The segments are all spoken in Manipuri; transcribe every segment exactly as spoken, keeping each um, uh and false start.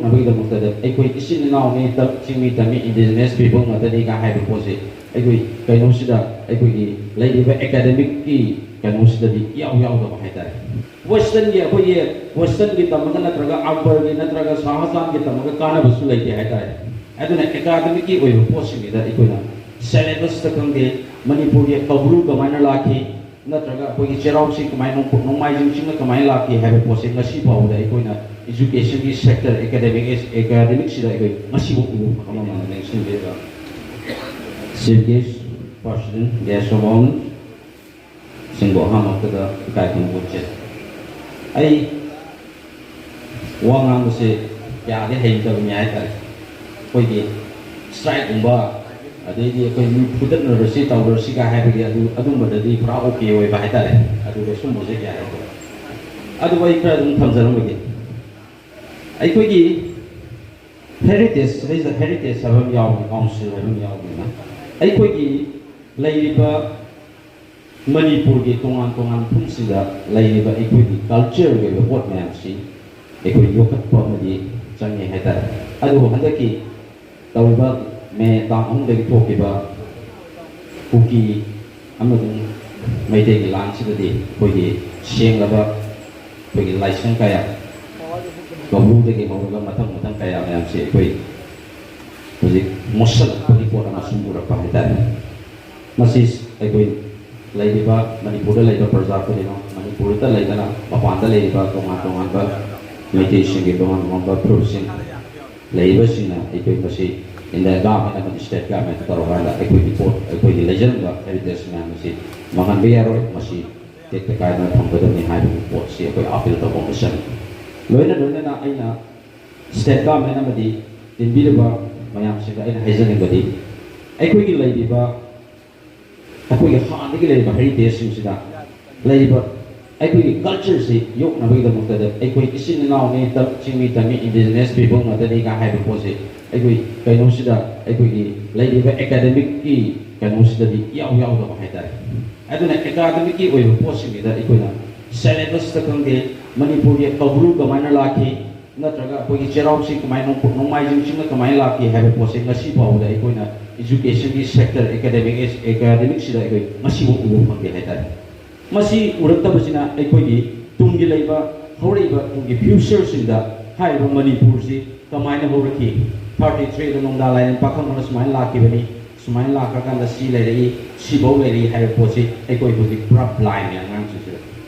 ꯅꯕꯒꯤꯗꯃꯛꯇꯗ ꯑꯩꯈꯣꯏ ꯏꯆꯤꯟ ꯏꯅꯥꯎꯅꯤ, ꯆꯤꯡꯃꯤ ꯇꯝꯃꯤ, ꯏꯟꯗꯤꯖꯤꯅꯁ ꯄꯤꯄꯜ ꯉꯥꯛꯇꯅꯤꯒ ꯍꯥꯏꯕ ꯄꯣꯠꯁꯦ ꯑꯩꯈꯣꯏ ꯀꯩꯅꯣꯁꯤꯗ, ꯑꯩꯈꯣꯏꯒꯤ ꯂꯩꯔꯤꯕ ꯑꯦꯀꯥꯗꯃꯤꯛꯀꯤ ꯀꯩꯅꯣꯁꯤꯗꯗꯤ ꯏꯌꯥꯎ ꯌꯥꯎꯗꯕ ꯍꯥꯏꯇꯥꯔꯦ꯫ ꯋꯦꯁꯇꯔꯟꯒꯤ, ꯑꯩꯈꯣꯏꯒꯤ ꯋꯦꯁꯇꯔꯟꯒꯤ ꯇꯝꯃꯒ ꯅꯠꯇ꯭ꯔꯒ ꯑꯛꯕꯔꯒꯤ ꯅꯠꯇ꯭ꯔꯒ ꯁꯥꯍꯖꯥꯟꯒꯤ ꯇꯝꯃꯒ ꯀꯥꯟꯅꯕꯁꯨ ꯂꯩꯇꯦ ꯍꯥꯏꯇꯥꯔꯦ꯫ ꯑꯗꯨꯅ ꯑꯦꯀꯥꯗꯃꯤꯛꯀꯤ ꯑꯣꯏꯕ ꯄꯣꯠꯁꯤꯡꯁꯤꯗ ꯑꯩꯈꯣꯏꯅ ꯁꯦꯂꯦꯕꯁꯇ ꯈꯪꯗꯦ, ꯃꯅꯤꯄꯨꯔꯒꯤ ꯀꯧꯕ꯭ꯔꯨ ꯀꯃꯥꯏꯅ ꯂꯥꯛꯈꯤ, ꯅꯠꯇ꯭ꯔꯒ ꯑꯩꯈꯣꯏꯒꯤ ꯆꯩꯔꯥꯎ ꯆꯤꯡ ꯀꯃꯥꯏꯅ, ꯅꯣꯡ-, ꯅꯣꯡꯃꯥꯏꯖꯤꯡ ꯆꯤꯡꯅ ꯀꯃꯥꯏꯅ ꯂꯥꯛꯈꯤ ꯍꯥꯏꯕ ꯄꯣꯠꯁꯦ ꯉꯁꯤ ꯐꯥꯎꯕꯗ ꯑꯩꯈꯣꯏꯅ ꯏꯖꯨꯀꯦꯁꯟꯒꯤ ꯁꯦꯛꯇꯔ, ꯑꯦꯀꯥꯗꯃꯤꯛ, ꯑꯦꯀꯥꯗꯃꯤꯛꯁꯤꯗ ꯑꯩꯈꯣꯏ ꯉꯁꯤꯐꯥꯎ ꯎꯕ ꯐꯪꯗꯦ꯫ ꯑꯃꯃꯝ ꯅꯤꯡꯁꯤꯡꯕꯤꯕ꯫ Chief Guest, President, Guest of Honor, ꯁꯤꯡꯕꯨ ꯑꯍꯥꯟꯕ ꯃꯛꯇꯗ ꯏꯀꯥꯏ ꯈꯨꯝꯅꯕ ꯎꯠꯆꯔꯤ꯫ ꯑꯩ ꯋꯥ ꯉꯥꯡꯕꯁꯦ ꯀꯌꯥꯗꯤ ꯍꯩꯇꯕꯅꯤ ꯍꯥꯏꯇꯥꯔꯦ꯫ ꯑꯩꯈꯣꯏꯒꯤ ꯁ꯭ꯇ꯭ꯔꯥꯏꯛꯀꯨꯝꯕ, ꯑꯗꯩꯗꯤ ꯑꯩꯈꯣꯏ ꯃꯤ ꯐꯨꯗꯠꯅꯔꯁꯤ ꯇꯧꯔꯁꯤꯒ ꯍꯥꯏꯕꯒꯤ ꯑꯗꯨ, ꯑꯗꯨꯝꯕꯗꯗꯤ ꯄꯨꯔꯥ ꯑꯣꯀꯦ ꯑꯣꯏꯕ ꯍꯥꯏꯇꯥꯔꯦ꯫ ꯑꯗꯨꯒ ꯁꯨꯝꯕꯁꯦ ꯀꯌꯥ ꯍꯩꯇꯕ꯫ ꯑꯗꯨꯕꯨ ꯑꯩ ꯈꯔ ꯑꯗꯨꯝ ꯊꯝꯖꯔꯝꯃꯒꯦ꯫ ꯑꯩꯈꯣꯏꯒꯤ ꯍꯦꯔꯤꯇꯦꯖ, ꯁꯤꯗꯩꯁꯤꯗ ꯍꯦꯔꯤꯇꯦꯖ ꯍꯥꯏꯕ ꯑꯃ ꯌꯥꯎꯕꯅꯤ, ꯀꯥꯎꯟꯁꯤꯜ ꯍꯥꯏꯕ ꯑꯃ ꯌꯥꯎꯕꯅꯤꯅ, ꯑꯩꯈꯣꯏꯒꯤ ꯂꯩꯔꯤꯕ ꯃꯅꯤꯄꯨꯔꯒꯤ ꯇꯣꯉꯥꯟ ꯇꯣꯉꯥꯟꯕ ꯃꯐꯝꯁꯤꯗ ꯂꯩꯔꯤꯕ ꯑꯩꯈꯣꯏꯒꯤ ꯀꯜꯆꯔꯒꯤ ꯑꯣꯏꯕ ꯄꯣꯠ ꯃꯌꯥꯝꯁꯤ ꯑꯩꯈꯣꯏ ꯌꯣꯛꯈꯠꯄ ꯑꯃꯗꯤ ꯆꯪꯉꯦ ꯍꯥꯏꯇꯥꯔꯦ꯫ ꯑꯗꯨꯕꯨ ꯍꯟꯗꯛꯀꯤ ꯇꯧꯔꯤꯕ ꯃꯦ ꯇꯥꯡ ꯑꯍꯨꯝꯗꯒꯤ ꯊꯣꯛꯈꯤꯕ ꯀꯨꯀꯤ ꯑꯃꯁꯨꯡ ꯃꯩꯇꯩꯒꯤ ꯂꯥꯟꯁꯤꯗꯗꯤ ꯑꯩꯈꯣꯏꯒꯤ ꯁꯦꯡꯂꯕ ꯑꯩꯈꯣꯏꯒꯤ ꯂꯥꯏꯁꯪ ꯀꯌꯥ, ꯀꯧꯕ꯭ꯔꯨꯗꯒꯤ ꯍꯧꯔꯒ ꯃꯊꯪ ꯃꯊꯪ ꯀꯌꯥ ꯃꯌꯥꯝꯁꯤ ꯑꯩꯈꯣꯏ ꯍꯧꯖꯤꯛ ꯃꯨꯠꯁꯜꯂꯛꯄꯒꯤ ꯄꯣꯠ ꯑꯃ ꯁꯨꯝ ꯎꯔꯛꯄ ꯍꯥꯏꯇꯥꯔꯦ꯫ ꯃꯁꯤ ꯑꯩꯈꯣꯏ ꯂꯩꯔꯤꯕ ꯃꯅꯤꯄꯨꯔꯗ ꯂꯩꯕ ꯄ꯭ꯔꯖꯥ ꯈꯨꯗꯤꯡꯃꯛ, ꯃꯅꯤꯄꯨꯔꯗ ꯂꯩꯗꯅ ꯃꯄꯥꯟꯗ ꯂꯩꯔꯤꯕ ꯇꯣꯉꯥꯟ ꯇꯣꯉꯥꯟꯕ ꯃꯩꯇꯩꯁꯤꯡꯒꯤ ꯇꯣꯉꯥꯟ ꯇꯣꯉꯥꯟꯕ ꯐꯨꯔꯨꯞꯁꯤꯡ ꯂꯩꯔꯤꯕꯁꯤꯡꯅ ꯑꯩꯈꯣꯏ ꯃꯁꯤ ꯏꯟꯗꯤꯌꯥ ꯒꯚꯔꯟꯃꯦꯟꯠ ꯑꯃꯗꯤ ꯁ꯭ꯇꯦꯠ ꯒꯚꯔꯟꯃꯦꯟꯠ ꯇꯧꯔꯀꯥꯟꯗ ꯑꯩꯈꯣꯏꯒꯤ ꯄꯣꯠ, ꯑꯩꯈꯣꯏꯒꯤ ꯂꯩꯖꯔꯝꯕ ꯍꯦꯔꯤꯇꯦꯖ ꯃꯌꯥꯝ ꯑꯁꯤ ꯃꯥꯡꯍꯟꯕ ꯌꯥꯔꯣꯏ꯫ ꯃꯁꯤ ꯇꯦꯛꯇ ꯀꯥꯏꯗꯅ ꯊꯝꯒꯗꯕꯅꯤ ꯍꯥꯏꯕꯒꯤ ꯄꯣꯠꯁꯤ ꯑꯩꯈꯣꯏ ꯑꯥꯄꯤꯜ ꯇꯧꯕ ꯑꯃ ꯆꯪꯉꯤ꯫ ꯂꯣꯏꯅ ꯂꯣꯏꯅꯅ ꯑꯩꯅ ꯁ꯭ꯇꯦꯠ ꯒꯚꯔꯟꯃꯦꯟꯠ ꯑꯃꯗꯤ ꯇꯤꯟꯕꯤꯔꯤꯕ ꯃꯌꯥꯝꯁꯤꯡꯗ ꯑꯩꯅ ꯍꯥꯏꯖꯅꯤꯡꯕꯗꯤ, ꯑꯩꯈꯣꯏꯒꯤ ꯂꯩꯔꯤꯕ, ꯑꯩꯈꯣꯏꯒꯤ ꯍꯥꯟꯅꯗꯒꯤ ꯂꯩꯔꯤꯕ ꯍꯦꯔꯤꯇꯦꯖꯁꯤꯡꯁꯤꯗ ꯂꯩꯔꯤꯕ ꯑꯩꯈꯣꯏꯒꯤ ꯀꯜꯆꯔꯁꯤ ꯌꯣꯛꯅꯕꯒꯤꯗꯃꯛꯇꯗ ꯑꯩꯈꯣꯏ ꯏꯆꯤꯟ ꯏꯅꯥꯎꯅꯤ, ꯇ-, ꯆꯤꯡꯃꯤ ꯇꯝꯃꯤ, ꯏꯟꯗꯤꯖꯤꯅꯁ ꯄꯤꯄꯜ ꯉꯥꯛꯇꯅꯤꯒ ꯍꯥꯏꯕ ꯄꯣꯠꯁꯦ ꯑꯩꯈꯣꯏ ꯀꯩꯅꯣꯁꯤꯗ, ꯑꯩꯈꯣꯏꯒꯤ ꯂꯩꯔꯤꯕ ꯑꯦꯀꯥꯗꯃꯤꯛꯀꯤ ꯀꯩꯅꯣꯁꯤꯗꯗꯤ ꯏꯌꯥꯎ ꯌꯥꯎꯗꯕ ꯍꯥꯏꯇꯥꯔꯦ꯫ ꯑꯗꯨꯅ ꯑꯦꯀꯥꯗꯃꯤꯛꯀꯤ ꯑꯣꯏꯕ ꯄꯣꯠꯁꯤꯡꯁꯤꯗ ꯑꯩꯈꯣꯏꯅ ꯁꯦꯂꯦꯕꯁꯇ ꯈꯪꯗꯦ, ꯃꯅꯤꯄꯨꯔꯒꯤ ꯀꯧꯕ꯭ꯔꯨ ꯀꯃꯥꯏꯅ ꯂꯥꯛꯈꯤ, ꯅꯠꯇ꯭ꯔꯒ ꯑꯩꯈꯣꯏꯒꯤ ꯆꯩꯔꯥꯎ ꯆꯤꯡ ꯀꯃꯥꯏꯅ, ꯅꯣꯡꯄꯣꯛ ꯅꯣꯡꯃꯥꯏꯖꯤꯡ ꯆꯤꯡꯅ ꯀꯃꯥꯏꯅ ꯂꯥꯛꯈꯤ ꯍꯥꯏꯕ ꯄꯣꯠꯁꯦ ꯉꯁꯤ ꯐꯥꯎꯕꯗ ꯑꯩꯈꯣꯏꯅ education ꯒꯤ sector, academic, academic ꯁꯤꯗ ꯑꯩꯈꯣꯏ ꯉꯁꯤꯐꯥꯎ ꯎꯕ ꯐꯪꯗꯦ ꯍꯥꯏꯇꯥꯔꯦ꯫ ꯃꯁꯤ ꯎꯔꯛꯇꯕꯁꯤꯅ ꯑꯩꯈꯣꯏꯒꯤ ꯇꯨꯡꯒꯤ ꯂꯩꯕ, ꯍꯧꯔꯛꯏꯕ ꯇꯨꯡꯒꯤ future ꯁꯤꯡꯗ ꯍꯥꯏꯔꯤꯕ ꯃꯅꯤꯄꯨꯔꯁꯤ ꯀꯃꯥꯏꯅ ꯍꯧꯔꯛꯈꯤ, thirty three ꯗ ꯅꯣꯡꯗꯥ ꯂꯥꯏꯔꯦꯟ ꯄꯥꯈꯪꯕꯅ ꯁꯨꯃꯥꯏꯅ ꯂꯥꯛꯈꯤꯕꯅꯤ, ꯁꯨꯃꯥꯏꯅ ꯂꯥꯛꯈ꯭ꯔꯀꯥꯟꯗ ꯁꯤ ꯂꯩꯔꯛꯏ, ꯁꯤꯐꯧ ꯂꯩꯔꯛꯏ ꯍꯥꯏꯕ ꯄꯣꯠꯁꯤ ꯑꯩꯈꯣꯏ ꯍꯧꯖꯤꯛ ꯄꯨꯔꯥ blind ꯅꯤ ꯑꯉꯥꯡꯁꯤꯡꯁꯤꯗ꯫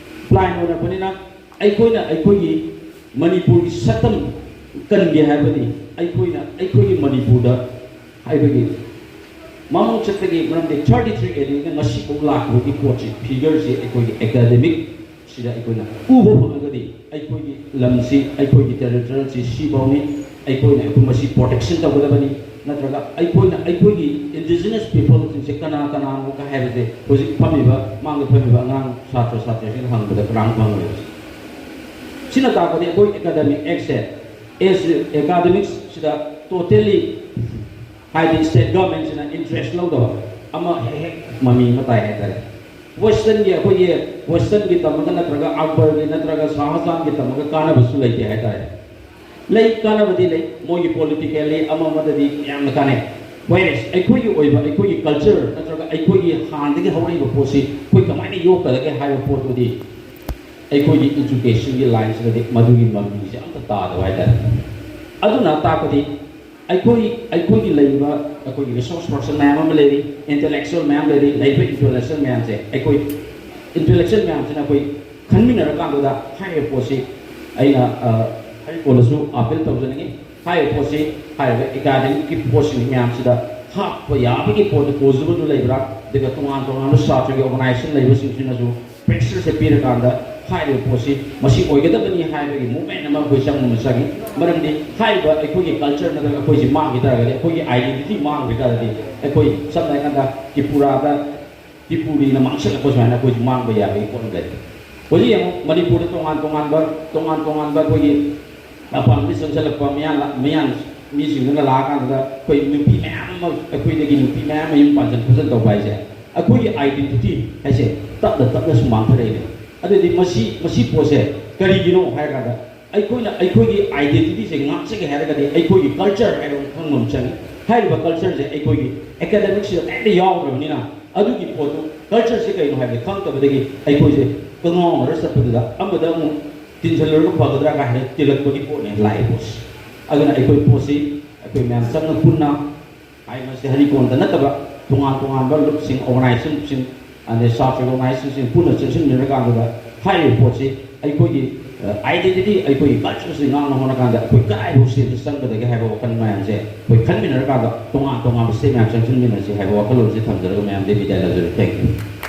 Blind ꯑꯣꯏꯔꯛꯄꯅꯤꯅ ꯑꯩꯈꯣꯏꯅ ꯑꯩꯈꯣꯏꯒꯤ ꯃꯅꯤꯄꯨꯔꯒꯤ ꯁꯛꯇꯝ ꯀꯟꯒꯦ ꯍꯥꯏꯕꯗꯤ ꯑꯩꯈꯣꯏꯅ ꯑꯩꯈꯣꯏꯒꯤ ꯃꯅꯤꯄꯨꯔꯗ ꯍꯥꯏꯕꯒꯤ ꯃꯃꯥꯡ ꯆꯠꯄꯒꯤ, ꯃꯔꯝꯗꯤ thirty three AD ꯗ ꯉꯁꯤꯐꯥꯎ ꯂꯥꯛꯈꯤꯕꯒꯤ ꯄꯣꯠꯁꯤ, figure ꯁꯤ ꯑꯩꯈꯣꯏꯒꯤ academic ꯁꯤꯗ ꯑꯩꯈꯣꯏꯅ ꯎꯕ ꯐꯪꯉꯒꯗꯤ ꯑꯩꯈꯣꯏꯒꯤ ꯂꯝꯁꯤ, ꯑꯩꯈꯣꯏꯒꯤ territory ꯁꯤ ꯁꯤꯐꯥꯎꯅꯤ꯫ ꯑꯩꯈꯣꯏꯅ ꯑꯩꯈꯣꯏ ꯃꯁꯤ protection ꯇꯧꯒꯗꯕꯅꯤ꯫ ꯅꯠꯇ꯭ꯔꯒ ꯑꯩꯈꯣꯏꯅ ꯑꯩꯈꯣꯏꯒꯤ indigenous people ꯁꯤꯡꯁꯦ ꯀꯅꯥ ꯀꯅꯥꯅꯣ ꯍꯥꯏꯕꯁꯦ ꯍꯧꯖꯤꯛ ꯐꯝꯃꯤꯕ, ꯃꯥꯡꯗ ꯐꯝꯃꯤꯕ ꯑꯉꯥꯡ ꯁꯥꯇ꯭ꯔ ꯁꯥꯇ꯭ꯔꯁꯤꯡꯅ ꯍꯪꯕꯗ ꯀꯅꯥꯝ ꯈꯪꯉꯣꯏꯕ꯫ ꯁꯤꯅ ꯇꯥꯛꯄꯗꯤ ꯑꯩꯈꯣꯏ academic act ꯁꯦ, as academics ꯁꯤꯗ totally, ꯍꯥꯏꯗꯤ state government ꯁꯤꯅ interest ꯂꯧꯗꯕ ꯑꯃ ꯍꯦꯛ ꯍꯦꯛ ꯃꯃꯤ ꯑꯃ ꯇꯥꯏ ꯍꯥꯏꯇꯥꯔꯦ꯫ Western ꯒꯤ ꯑꯩꯈꯣꯏꯒꯤ Western ꯒꯤ ꯇꯝꯃꯒ ꯅꯠꯇ꯭ꯔꯒ ꯑꯛꯕꯔꯒꯤ ꯅꯠꯇ꯭ꯔꯒ ꯁꯥꯍꯖꯍꯥꯟꯒꯤ ꯇꯝꯃꯒ ꯀꯥꯟꯅꯕꯁꯨ ꯂꯩꯇꯦ ꯍꯥꯏꯇꯥꯔꯦ꯫ ꯂꯩ, ꯀꯥꯟꯅꯕꯗꯤ ꯂꯩ, ꯃꯣꯏꯒꯤ politically ꯑꯃ ꯑꯃꯗꯗꯤ ꯌꯥꯝꯅ ꯀꯥꯟꯅꯩ꯫ Whereas ꯑꯩꯈꯣꯏꯒꯤ ꯑꯣꯏꯕ, ꯑꯩꯈꯣꯏꯒꯤ culture ꯅꯠꯇ꯭ꯔꯒ ꯑꯩꯈꯣꯏꯒꯤ ꯍꯥꯟꯅꯗꯒꯤ ꯍꯧꯔꯛꯏꯕ ꯄꯣꯠꯁꯤ ꯑꯩꯈꯣꯏ ꯀꯃꯥꯏꯅ ꯌꯣꯛꯀꯗꯒꯦ ꯍꯥꯏꯕ ꯄꯣꯠꯇꯨꯗꯤ ꯑꯩꯈꯣꯏꯒꯤ education ꯒꯤ line ꯁꯤꯗꯗꯤ ꯃꯗꯨꯒꯤ ꯃꯃꯤꯁꯦ ꯑꯝꯇ ꯇꯥꯗꯕ ꯍꯥꯏꯇꯥꯔꯦ꯫ ꯑꯗꯨꯅ ꯇꯥꯛꯄꯗꯤ ꯑꯩꯈꯣꯏ, ꯑꯩꯈꯣꯏꯒꯤ ꯂꯩꯔꯤꯕ, ꯑꯩꯈꯣꯏꯒꯤ resource person ꯃꯌꯥꯝ ꯑꯃ ꯂꯩꯔꯤ, intellectual ꯃꯌꯥꯝ ꯂꯩꯔꯤ꯫ ꯂꯩꯔꯤꯕ intellectual ꯃꯌꯥꯝꯁꯦ ꯑꯩꯈꯣꯏ, intellectual ꯃꯌꯥꯝꯁꯤꯅ ꯑꯩꯈꯣꯏ ꯈꯟꯃꯤꯟꯅꯔꯀꯥꯟꯗꯨꯗ ꯍꯥꯏꯔꯤꯕ ꯄꯣꯠꯁꯤ ꯑꯩꯅ, ꯑ, ꯍꯩꯀꯣꯜꯗꯁꯨ appeal ꯇꯧꯖꯅꯤꯡꯉꯤ꯫ ꯍꯥꯏꯔꯤꯕ ꯄꯣꯠꯁꯤ, ꯍꯥꯏꯔꯤꯕ academic ꯀꯤ ꯄꯣꯠꯁꯤꯡ ꯃꯌꯥꯝꯁꯤꯗ ꯍꯥꯞꯄ ꯌꯥꯕꯒꯤ ꯄꯣꯠꯇꯨ possible ꯗꯨ ꯂꯩꯕ꯭ꯔꯥ? ꯑꯗꯨꯒ ꯇꯣꯉꯥꯟ ꯇꯣꯉꯥꯟꯕ ꯁꯥꯇ꯭ꯔꯒꯤ organization ꯂꯩꯕꯁꯤꯡꯁꯤꯅꯁꯨ pressure ꯁꯦ ꯄꯤꯔꯀꯥꯟꯗ ꯍꯥꯏꯔꯤꯕ ꯄꯣꯠꯁꯤ ꯃꯁꯤ ꯑꯣꯏꯒꯗꯕꯅꯤ ꯍꯥꯏꯕꯒꯤ movement ꯑꯃ ꯑꯩꯈꯣꯏ ꯆꯪꯕ ꯑꯃ ꯆꯪꯉꯤ꯫ ꯃꯔꯝꯗꯤ ꯍꯥꯏꯔꯤꯕ ꯑꯩꯈꯣꯏꯒꯤ culture ꯅꯠꯇ꯭ꯔꯒ ꯑꯩꯈꯣꯏꯁꯤ ꯃꯥꯡꯈꯤ ꯇꯥꯔꯒꯗꯤ, ꯑꯩꯈꯣꯏꯒꯤ identity ꯃꯥꯡꯈꯤ ꯇꯥꯔꯒꯗꯤ, ꯑꯩꯈꯣꯏ ꯁꯝꯅ ꯍꯥꯏꯔꯀꯥꯟꯗ ꯇ꯭ꯔꯤꯄꯨꯔꯥꯗ ꯇ꯭ꯔꯤꯄꯨꯔꯤꯅ ꯃꯥꯡꯁꯤꯜꯂꯛꯄ ꯁꯨꯃꯥꯏꯅ ꯑꯩꯈꯣꯏꯁꯨ ꯃꯥꯡꯕ ꯌꯥꯕꯒꯤ ꯄꯣꯠ ꯑꯃ ꯂꯩ꯫ ꯍꯧꯖꯤꯛ ꯌꯦꯡꯉꯨ, ꯃꯅꯤꯄꯨꯔꯗ ꯇꯣꯉꯥꯟ ꯇꯣꯉꯥꯟꯕ, ꯇꯣꯉꯥꯟ ꯇꯣꯉꯥꯟꯕ ꯑꯩꯈꯣꯏꯒꯤ ꯃꯄꯥꯟꯗꯒꯤ ꯆꯪꯁꯤꯜꯂꯛꯄ ꯃꯤꯌꯥꯝ, ꯃꯤꯌꯥꯝ ꯃꯤꯁꯤꯡꯗꯨꯅ ꯂꯥꯛꯑꯀꯥꯟꯗꯨꯗ ꯑꯩꯈꯣꯏ ꯅꯨꯄꯤ ꯃꯌꯥꯝ ꯑꯃ, ꯑꯩꯈꯣꯏꯗꯒꯤ ꯅꯨꯄꯤ ꯃꯌꯥꯝ ꯑꯃ ꯌꯨꯝ ꯄꯥꯟꯁꯤꯟ ꯈꯣꯠꯆꯤꯟ ꯇꯧꯕ ꯍꯥꯏꯁꯦ, ꯑꯩꯈꯣꯏꯒꯤ identity ꯍꯥꯏꯁꯦ ꯇꯞꯅ ꯇꯞꯅ ꯁꯨꯝ ꯃꯥꯡꯊꯔꯛꯏꯅꯦ꯫ ꯑꯗꯨꯗꯤ ꯃꯁꯤ, ꯃꯁꯤ ꯄꯣꯠꯁꯦ ꯀꯔꯤꯒꯤꯅꯣ ꯍꯥꯏꯔꯀꯥꯟꯗ, ꯑꯩꯈꯣꯏꯅ ꯑꯩꯈꯣꯏꯒꯤ identity ꯁꯦ ꯉꯥꯛꯆꯒꯦ ꯍꯥꯏꯔꯒꯗꯤ ꯑꯩꯈꯣꯏꯒꯤ culture ꯍꯥꯏꯕ ꯑꯃ ꯈꯪꯕ ꯑꯃ ꯆꯪꯉꯤ꯫ ꯍꯥꯏꯔꯤꯕ culture ꯁꯦ ꯑꯩꯈꯣꯏꯒꯤ academic ꯁꯤꯗ ꯀꯔꯤꯝꯇ ꯌꯥꯎꯗ꯭ꯔꯕꯅꯤꯅ, ꯑꯗꯨꯒꯤ ꯄꯣꯠꯇꯨ, culture ꯁꯦ ꯀꯩꯅꯣ ꯍꯥꯏꯕꯁꯦ ꯈꯪꯗꯕꯗꯒꯤ ꯑꯩꯈꯣꯏꯁꯦ ꯀꯉꯥꯎꯅꯔ ꯆꯠꯄꯗꯨꯗ ꯑꯃꯗ ꯑꯃꯨꯛ ꯇꯤꯟꯁꯤꯜꯂꯨꯔꯒ ꯐꯒꯗ꯭ꯔꯥ ꯀꯥꯏ ꯍꯥꯏꯅ ꯇꯤꯜꯂꯛꯄꯒꯤ ꯄꯣꯠꯅꯦ ꯂꯥꯛꯏ ꯄꯣꯠꯁꯦ꯫ ꯑꯗꯨꯅ ꯑꯩꯈꯣꯏ ꯄꯣꯠꯁꯤ ꯑꯩꯈꯣꯏ ꯃꯌꯥꯝ ꯆꯪꯅ ꯄꯨꯟꯅ ꯍꯥꯏ ꯃꯁꯤ ꯍꯔꯤꯀꯣꯟꯗ ꯅꯠꯇꯕ ꯇꯣꯉꯥꯟ ꯇꯣꯉꯥꯟꯕ ꯂꯨꯞꯁꯤꯡ, organization ꯁꯤꯡ, ꯑꯗꯩ staff organization ꯁꯤꯡ ꯄꯨꯟꯅ ꯆꯦꯟꯁꯤꯟꯃꯤꯟꯅꯔꯀꯥꯟꯗꯨꯗ ꯍꯥꯏꯔꯤꯕ ꯄꯣꯠꯁꯤ ꯑꯩꯈꯣꯏꯒꯤ, ꯑ, identity, ꯑꯩꯈꯣꯏꯒꯤ culture ꯁꯤ ꯉꯥꯛꯅ ꯍꯣꯠꯅꯀꯥꯟꯗ ꯑꯩꯈꯣꯏ ꯀꯗꯥꯏꯐꯥꯎ ꯁꯦꯟꯁꯤ ꯆꯪꯒꯗꯒꯦ ꯍꯥꯏꯕ ꯋꯥꯈꯜ ꯃꯌꯥꯝꯁꯦ ꯑꯩꯈꯣꯏ ꯈꯟꯃꯤꯟꯅꯔꯀꯥꯟꯗ ꯇꯣꯉꯥꯟ ꯇꯣꯉꯥꯟꯕ step ꯃꯌꯥꯝ ꯆꯪꯁꯤꯟꯃꯤꯟꯅꯁꯤ ꯍꯥꯏꯕ ꯋꯥꯈꯜꯂꯣꯟꯁꯤ ꯊꯝꯖꯔꯒ ꯃꯌꯥꯝꯗ ꯕꯤꯗꯥꯏ ꯂꯧꯖꯔꯦ꯫ Thank you꯫